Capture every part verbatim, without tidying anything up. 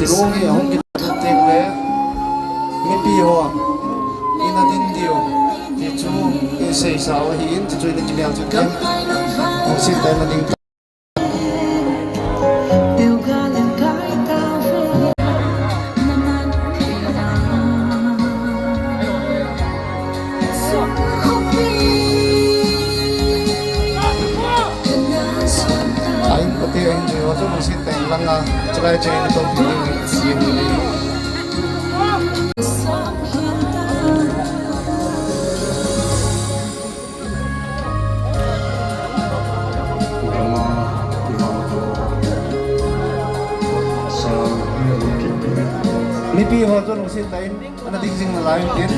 Room hi ahung kit teng le, mipi ho in adin diu ti chu i seisa u ahin, ti chu in i kimel chu tin. Hung sin ta in ading ta. Ahin pati ahin jui ho chu hung sin ta in lang a, chulai chu in i topi ding in. Mipi ho chu hung sin ta in, ana ding jing nalai in tin.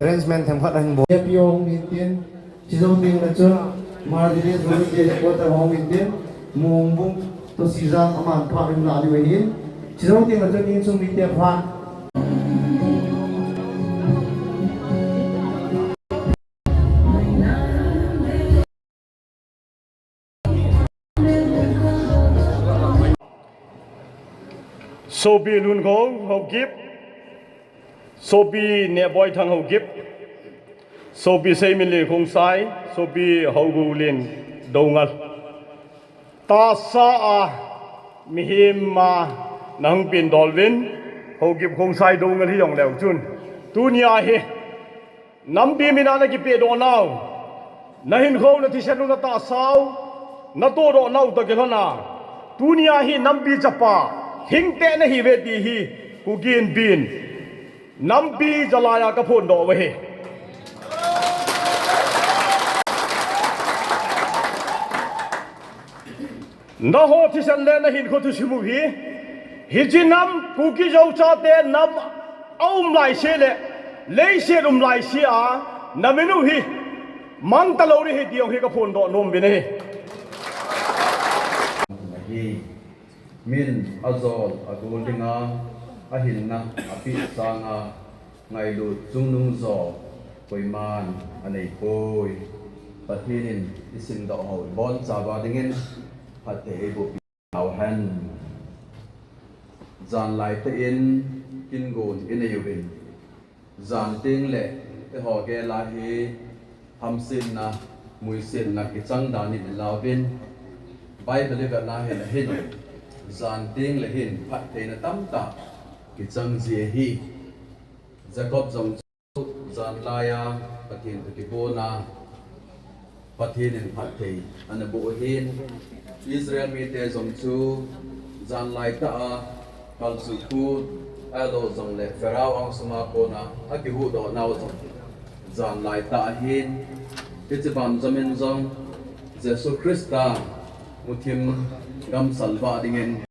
Arrangement themkhat ahin bol. Piong hin tin, chujou teng le chun, Martinez Volunteer Headquarter hung hin tin, Mungbung toh Sijang aman phat in la diu ahin. Chujou teng le chun, insung mite phat. Sopi Lunkhou Haokip, Sopi Nehboithang Haokip, Sopi Seiminlen Khongsai, Sopi Haogulin Doungel. Tahsa a mihem a nahung pengdol uvin, Haokip Khongsai Doungel hijong leu chun, tunia hi nampi mina nakipehdoh nau, nahinkho, nathisen u, natahsa u, natohdoh nau toh kilhon a, tunia hi nampi chapa hingteh nahiuve ti hi Kuki Inpi in nampi jalai a kaphondoh u ahi. Nangho thisen le nahinkho thusim u hi, hiche nam Kuki Zo chate nam aum laise le leiset um laise a namin u hi mang talou ding ahi ti jong hi kaphondoh nom uvin ahi. Ahi. Min ajol agol dinga ahinna apeh sanga ngailut chungnung jo koiman aneipoi. Pathen in isimdoh ho ibonchauva dingin phatthei eiboh peh tauhen. Janlaitah in kingon inei uvin, jan teng le eiho gel a hi hamsetna, muisetna kichang dan in ilauvin, Bible ivetna hin ahin, jan teng le hin phattheina tamtah kichang ji ahi. Jacob jong chu janlai a Pathen toh kibon a, Pathen in phatthei ana boh ahin, Israel mite jong chu janlaitah a kalchuh khu ahilou jongle Pharaoh angsung a kona akihuhdoh nau jong janlaitah ahin, hiche banjom in jong Jesu Christa muthim gamsal vah dingin